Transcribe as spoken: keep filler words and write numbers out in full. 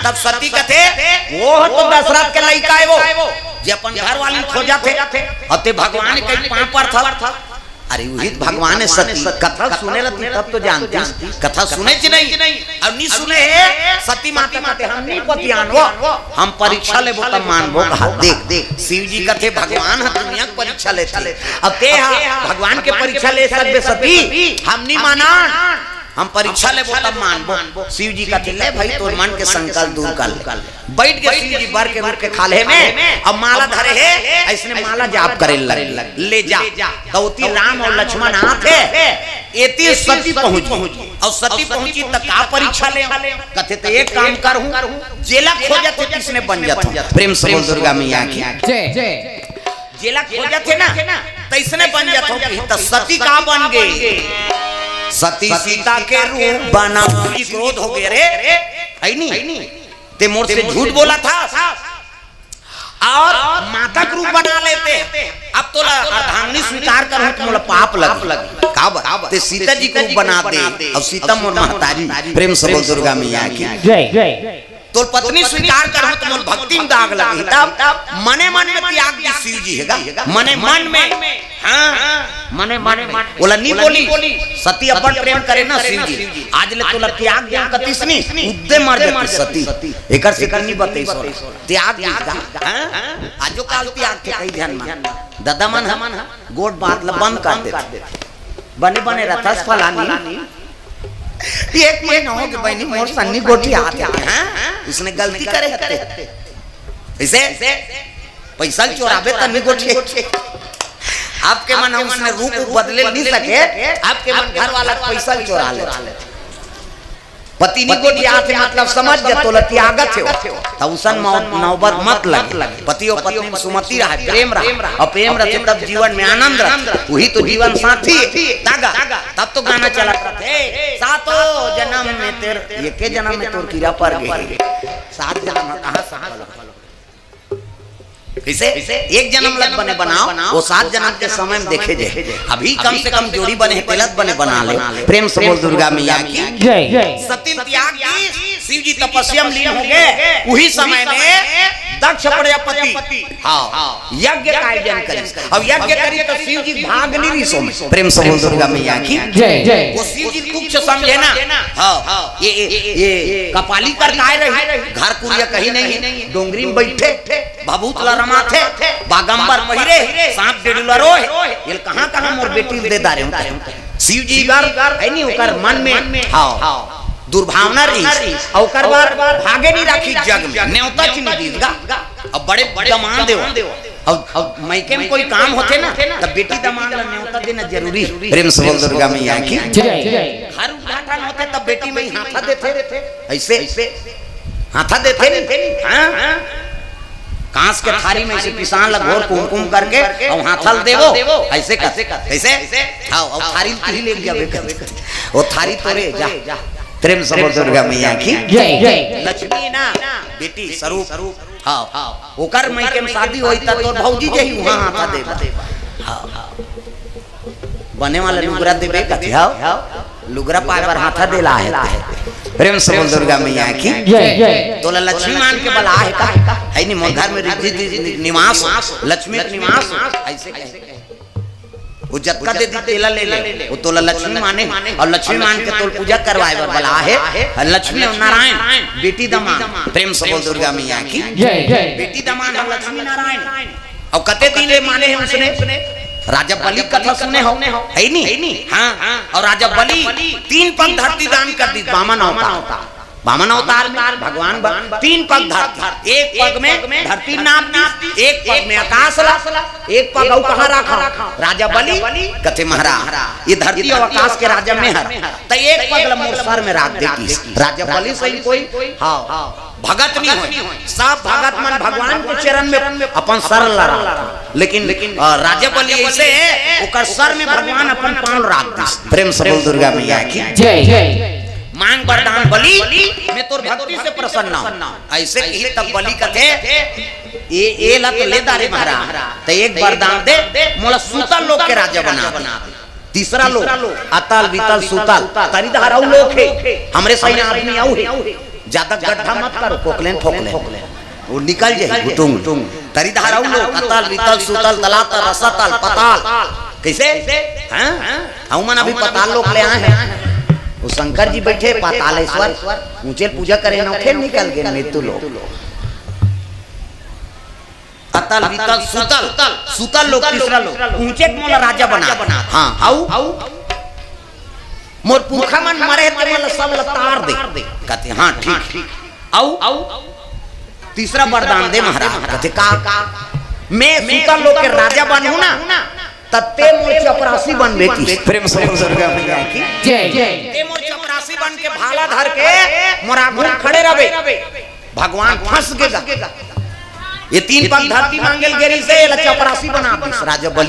तब सती कथे, वो तो दशरथ के लइका हे वो, जे अपन घर वाली खोजत हे, अउ ते भगवान के पाँव परथस। अरे उही त भगवान हे सती। कथा सुने रहती तब तो जानती, कथा सुने कि नहीं? अब नहीं सुने हे, सती माता कथे, हम नहीं पतियान वो, हम परीक्षा लेबो तब मानबो। कहा देख, शिव जी कथे भगवान ह दुनिया के परीक्षा लेथे, अब ते ह भगवान के परीक्षा ले सकबे सती? हम नहीं मानन, हम परीक्षा लेबो तब मानबो। शिव जी कथे, ले भाई, तोर मन के संकल्प दूर कर ले। बइठ के शिव जी बर के रूख के खाल्हे में, अब माला धरे हे, अइसने माला जाप करे लगे, ले जा। त ओती राम अउ लक्ष्मण आत हे, एती सती पहुंची, अउ सती पहुंची त का परीक्षा ले? कथे, त एक काम करहूं, जेला खोजत हे, तइसने बन जाथंव। प्रेम से बोल दुर्गा मैया की। जय। जेला खोजत हे ना, तइसने बन जाथंव। त सती का बन गे? सती सीता के रूप बना। क्रोध हो गे रे, हे नी? ते मोर से झूठ बोलथस अउ माता के रूप बना लेते। अब तोला अर्धांगिनी स्वीकार करहूं त मोला पाप लगे। का बात? ते सीता जी के रूप बना दे, अउ सीता मोर महतारी। प्रेम से बोल दुर्गा मैया की। जय। तोर पत्नी स्वीकार करहूं त मोर भक्ति में दाग लगे। तब मने मन में त्याग दिस शिव जी हे गा, मने मन में। हाँ, मने मन में। ओला नहीं बोली, सती अपन प्रेम करे ना शिव जी। आज ले तोला त्याग देंव कतिस नहीं, उद्दे मर जाती सती। एकर से करनी बतई सोरा। त्याग दिस गा। हाँ? आजो काल त्याग के कई ध्यान मन। ददा मन ह गोठ बात ला बंद कर देथे। बने बने रथस फलानी। एक महीना हो गे बहिनी, मोर सन्नी गोठियात हे। हाँ? उसने गलती करे हते। अइसे? पइसा ल चोराबे त नहीं गोठियाही। आपके मन ह उसने रूप बदले नहीं सके, आपके मन घर वाला के पइसा ल चोरा ले। पति नहीं गोठियात हे, मतलब समझ जा, तोला त्यागत हे। त उसन मौ-, नौबत मत लगे। पति अउ पत्नी में सुमति रहे, प्रेम रहे, अउ प्रेम रहे तब जीवन में आनंद रहे। उही तो जीवन साथी हे। तागा, तब तो गाना चलत रथे, सातों जनम में तेर-, एके जनम में तोर कीरा पर गे। सात जनम ह कहाँ से? कइसे? एक जनम लत बने बनाव, वो सात जनम के समय में देखे जाही। अभी कम से कम जोड़ी बने हे, तेला त बने बना ले। प्रेम से बोल दुर्गा मैया की। जय। सती ल त्याग दिस, शिव जी तपस्या में लीन हो गे। उही समय में दक्ष प्रजापति, हाँ, यज्ञ का आयोजन करिस। अब यज्ञ करिस त शिव जी भाग नहीं रिहिस ओमे। प्रेम से बोल दुर्गा मैया की। जय। वो शिव जी तुच्छ समझे ना। हाँ, ये, ये, ये कपाली कर काय रही, घर कुरिया कहीं नहीं हे, डोंगरी में बइठे, भभूत ला रमाथे, बागंबर पहिरे, सांप डेडुला रोहे, एला कहाँ कहाँ मोर बेटी ल दे डारेंव। शिव जी बर, हे नहीं, ओकर मन में, हाँ, दुर्भावना रहिस, अउ ओकर बर भागे नहीं राखिस जग में, नेवता च नहीं दिस गा। अब बड़े दमांद हे वो। अउ, अउ मइके में कोई काम होथे ना, त बेटी दमांद ला नेवता देना जरूरी हे। प्रेम से बोल दुर्गा मैया की। जय। घर उद्घाटन होथे तब बेटी में हाथा देथे, अइसे हाथा देथे नहीं। हाँ? कांस के थारी में से पिसान ला घोर कुमकुम करके अउ हाथा ल देबो, अइसे कर, अइसे। हाँ, अउ थारी ल तुही ले जाबे कर। वो थारी तोरे जा। प्रेम से बोल दुर्गा मैया की। जय। लक्ष्मी ना, बेटी स्वरूप। हाँ, ओकर मइके में शादी होही त तोर भौजी जाही उहाँ हाथा देबे। हाँ, बने वाला लुगरा देबे कथे, हाँ। लुगरा पाए बर हाथा देला हे। प्रेम से बोल दुर्गा मैया की। जय। तोला लक्ष्मी मान के बला हे का? हे नहीं, मोर घर में रिद्धि दि-, निवास, लक्ष्मी के निवास, अइसे कहे। वो जतका दे दी तेला ले ले, वो तोला लक्ष्मी माने, अउ लक्ष्मी मान के तोल पूजा करवाए बर बला हे। लक्ष्मी अउ नारायण, बेटी दमांद। प्रेम से बोल दुर्गा मैया की। जय। बेटी दमांद अउ लक्ष्मी नारायण। अउ कते दिन ले माने हे उसने? राजा बलि कथा सुने हो, हे नहीं? हाँ। अउ राजा बलि तीन पग धरती दान कर दिस, वामन अवतार। वामन अवतार में भगवान ब-, तीन पग धरती, एक पग में धरती नाप दिस, एक पग में आकाश ला, एक पग अउ कहाँ राखा? राजा बलि कथे महाराज, ये धरती अउ आकाश के राजा मैं हरंव, त एक पग ला मोर सर में राख दे किस। राजा बलि सही कोई, हाँ। भगत नहीं होय, सब भगत मन भगवान के चरण में अपन सर लड़ा, लेकिन, लेकिन, अ, राजा बलि अइसे हे, ओकर सर में भगवान अपन पाँव राख दिस। प्रेम से बोल दुर्गा मैया की। जय। मांग वरदान बलि, मैं तोर भक्ति से प्रसन्न हूँ। अइसे कही तब बलि कथे, ए, ए ला तो ले डारे महाराज, त एक वरदान दे, मोला सूतल लोक के राजा बना दे। तीसरा लोक, अतल, वितल, सुतल, तरी धार अउ लोक हे, हमरे सही आदमी अउ हे। ज्यादा गड्ढा मत करो, कोकलेन फोकलेन, वो निकल जाए गुटुंग। तरी धारा उन लोग, अतल, वितल, सुतल, तलातल, रसतल, पताल। कैसे? हाँ? हम मन अभी पताल लोक ले आए हैं। वो शंकर जी बैठे पातालेश्वर, ऊंचे पूजा करे, नौखे निकल गए मृत्यु लोक। अतल, वितल, सुतल, सुतल लोक, तीसरा लोक, ऊंचे के मोला राजा बना। हाँ, आऊ, मोर पुरखा मन मरे हे, ते मन ला सब ला तार दे। कहते, हाँ, ठीक। आऊ, तीसरा वरदान दे महाराज। कहते, का? मैं सुतल लोक के राजा बनहूं ना, त ते मोर चपरासी बनबे की। प्रेम से बोल दुर्गा मैया की। जय। ते मोर चपरासी बन के भाला धर के मोर आगू खड़े रहबे। भगवान फंस गेगा। ये तीन पग धरती मांगेल गेरी से, एला चपरासी बना दिस राजा बलि।